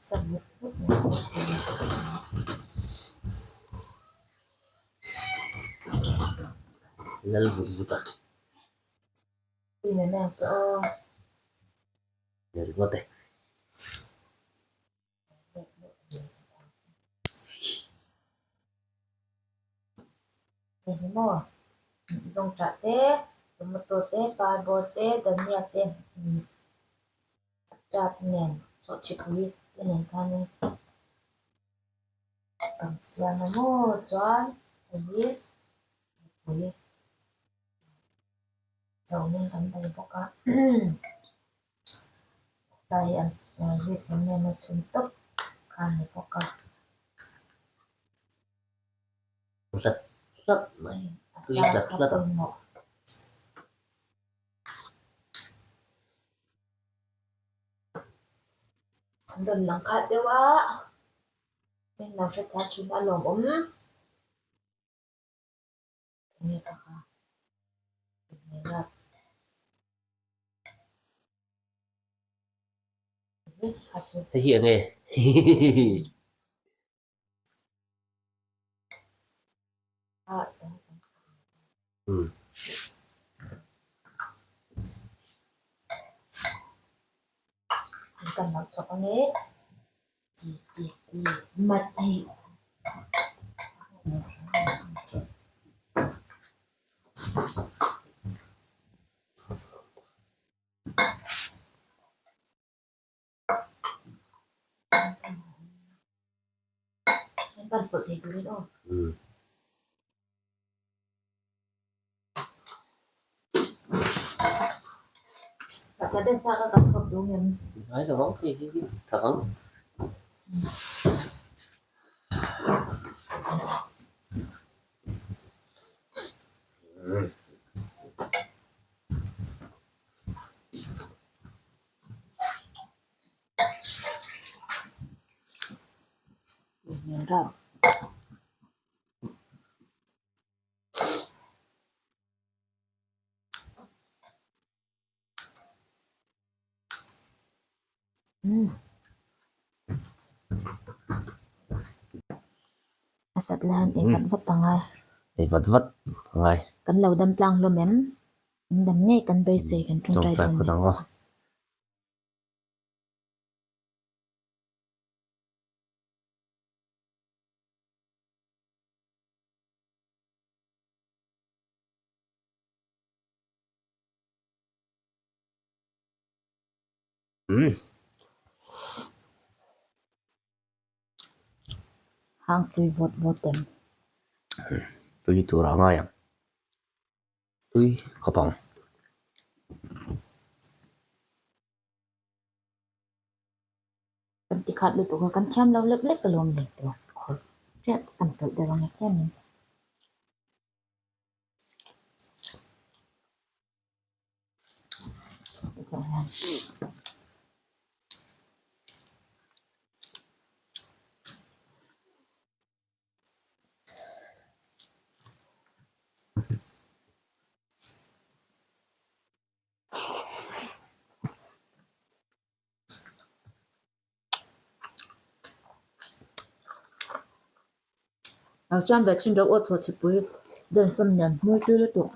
Sa vut vut mai bawk a ni. Lal vut vut a. Tui mai mai ang chu aw. Lal vut e. Hei hi maw zawngṭah te tomato te parbawr te dania te chat nen chawhchhipui te nen khanin kan siam a maw chuan hei hi mipui chauhin kan bei bawk a. Sai an zip lam nen a chhun tawp kha a ni bawk a. Hlat hlat mai. A sa kha pawimawh. An rawn lang khat deuh a, min lo hrethiam thin a lawmawm. Enge ka kha Hei hi enge? Ngai lo ang hei hi tak ang. A sat lai hian ei vat vat a ngai. Ei vat vat a ngai. Kan lo dam tlang hlawm em? Kan dam ngei kan beisei kan tawngtai dawn ni. Hang tui vawt vawt em? Tui tur a ngai ang. Tui khawp ang. Kan ti khat lutuk a, kan thiam lo lek lek alawm le tawh. Khawih tep kan tawlh deuh ang e tlemin. Lo chuan ve thin deuh aw chhaw chhipui den fam nen hmui tui lutuk.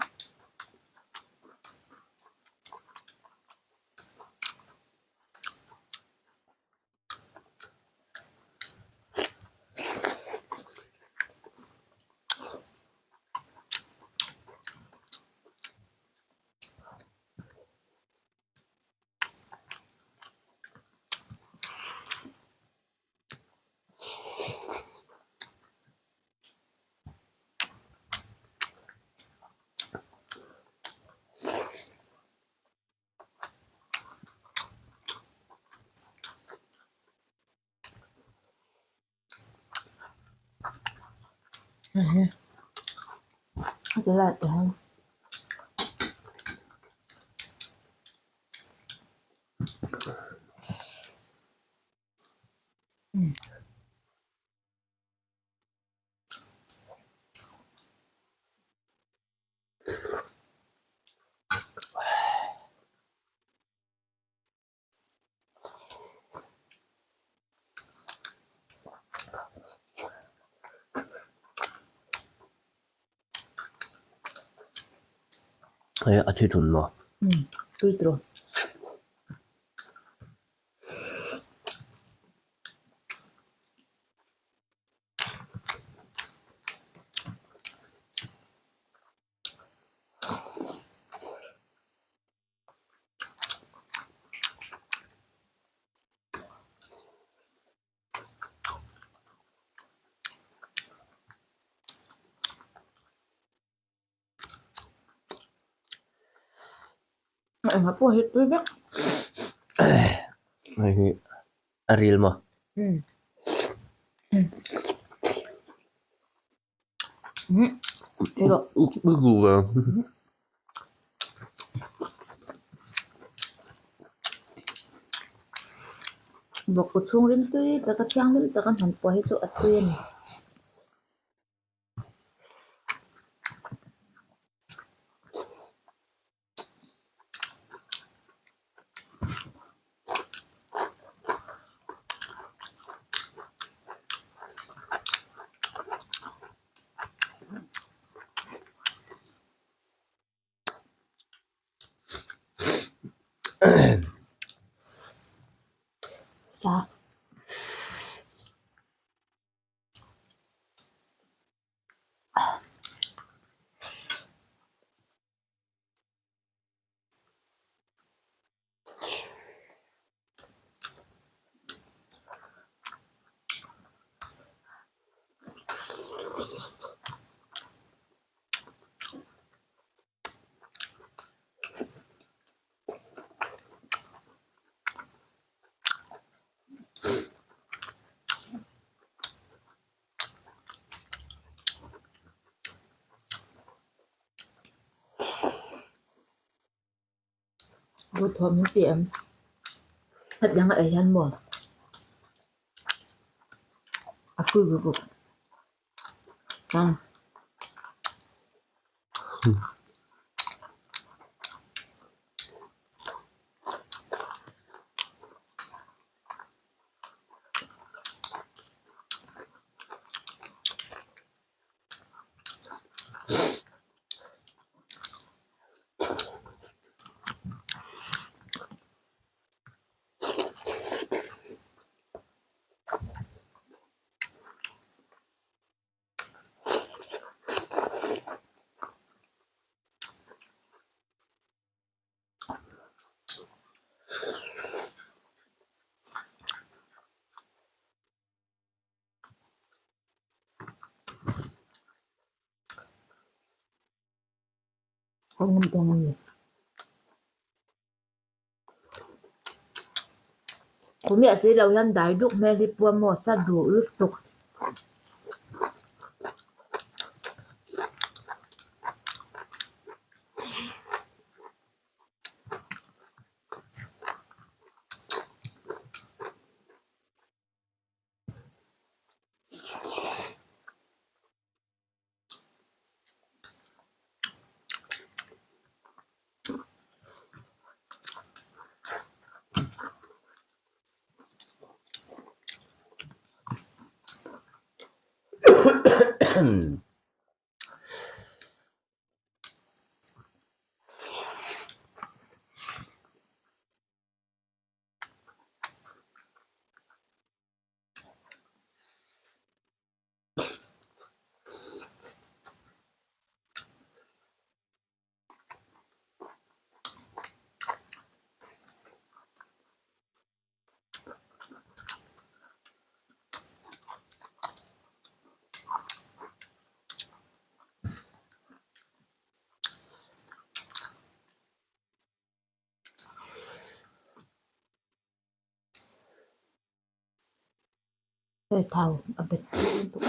Heti lai te hian Hei a thi thun maw? Umm tui tawh. Engah pawh hi tui vek. Hei hi a ril maw? Umm. Bawkku chhung rim tui taka thianghlim taka hman pawh hi chu a tui a ni. Sa. Duhthawh min ti em? Hetiang a ei hian maw a tui ruk ruk ang. Khumiah si lo hian dai duk hmel hi pua maw sa duh lutuk. Hei thau a bet lutuk.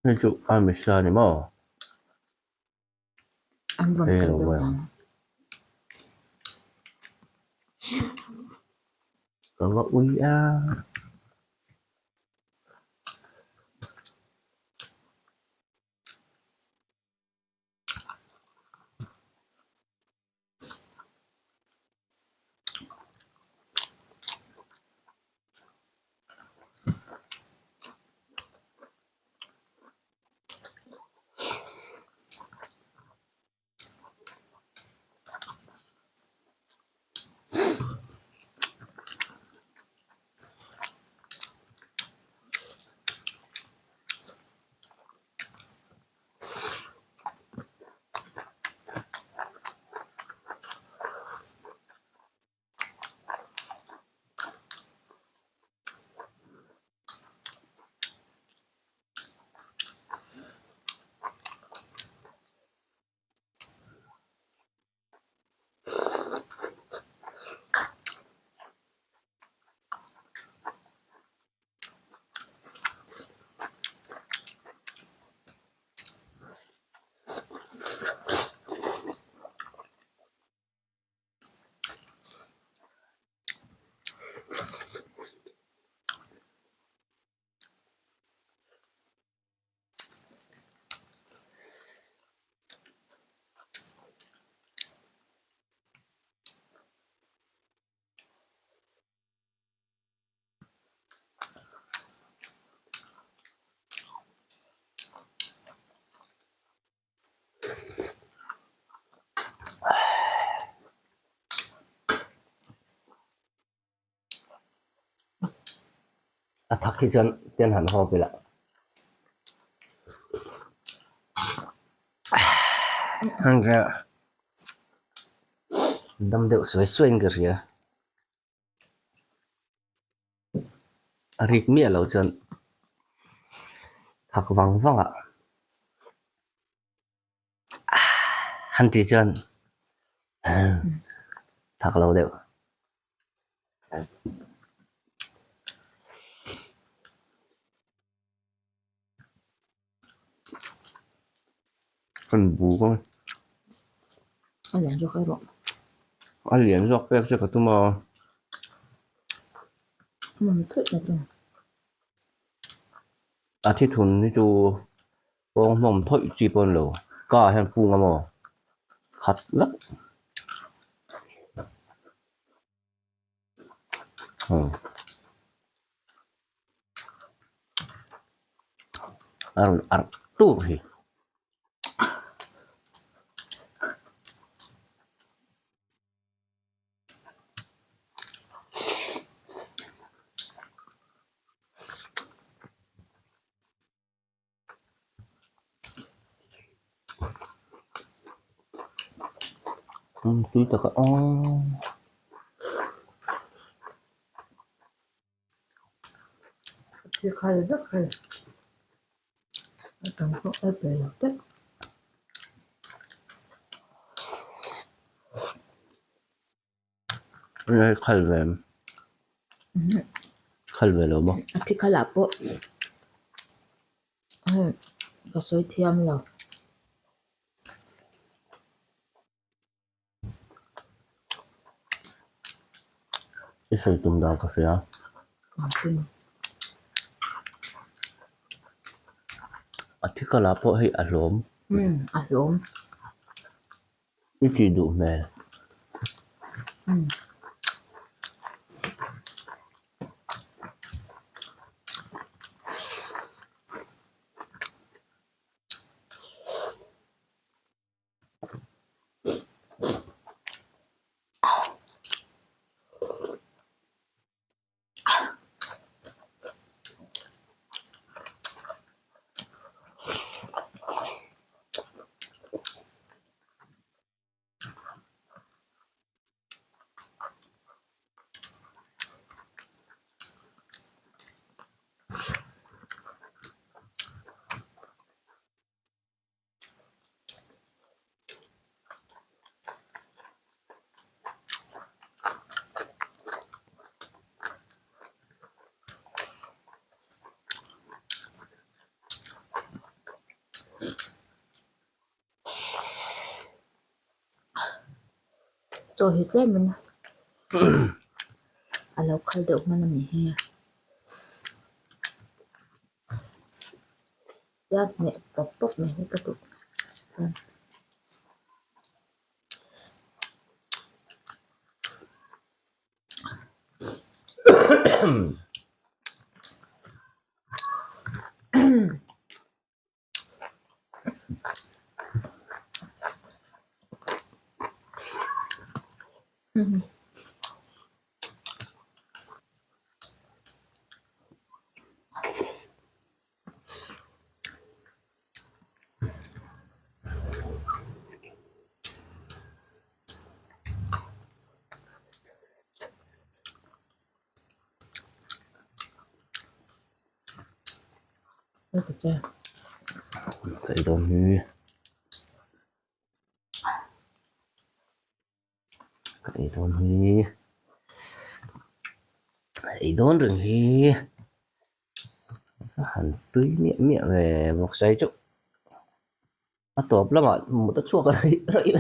Hei chu a misa a ni maw? An vawn kal deuh ang. Ka va ui a. A thak hi chuan ten han hawp ila. Dam deuh suai suai in ka hria. A rik miah lo chuan thak vang vang ah han tih chuan thak lo deuh. Kan buk a. A lian zawk erawh. A lian zawk pek chu ka tum a. Hmun thut na chin. A thi thun hi chu pawng hlawm thawih chi pawh a ni lo. Ka ah hian pung a maw khat vek. A rawn arh tur hi. Tui taka aww. Thil khal vek hei a tam pawh a pe lo tep. Hei khal ve em? Khal ve lo maw? A thi khalah pawh hei ka sawi thiam lo. I sawi tum dan ka hria. A thi khalah pawh hei a hlawm. A hlawm. I tih duh hmel. Chaw hi tlem in a lo khal deuh hman a nih hi. Tia hmeh pawp pawp mai hi ka duh chuan. Ka ei dawn hi. Ka ei dawn hi. Ka ei dawn reng hi. Ka han tui miah miah ve bawk sai chu. A tawp lamah mut a chhuak a rih rih.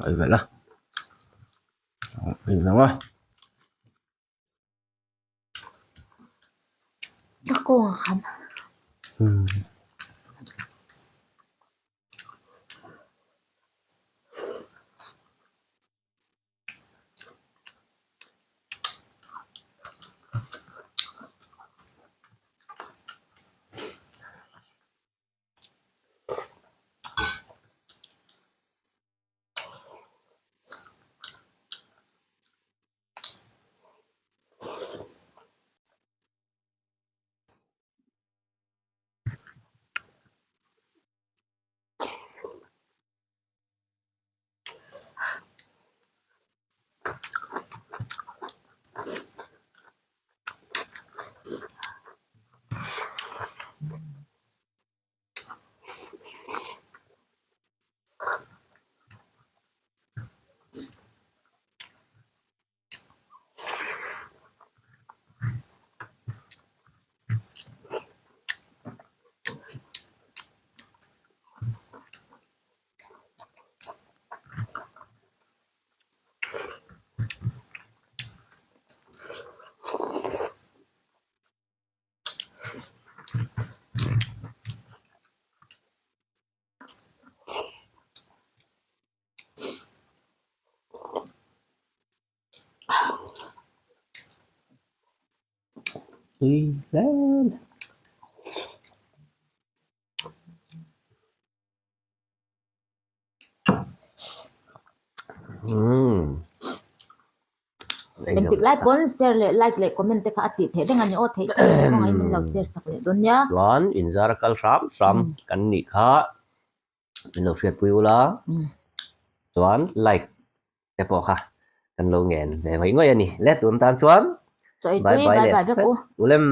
Ei velh a ei zo a. Ka kawng a kham. Tui hle mai. Umm. Engtik lai pawn share leh like leh comment te kha a tih theih reng a ni aw theih theih leh kawngah min lo share sak leh dawn nia. Chuan inzar a kal hram hram kan nih kha min lo hriatpui ula chuan like te pawh kha kan lo ngen ve ngawih ngawih a ni. Le tun tan chuan Chaw ei bye tui bye bye leh bye vek fek u. ulem.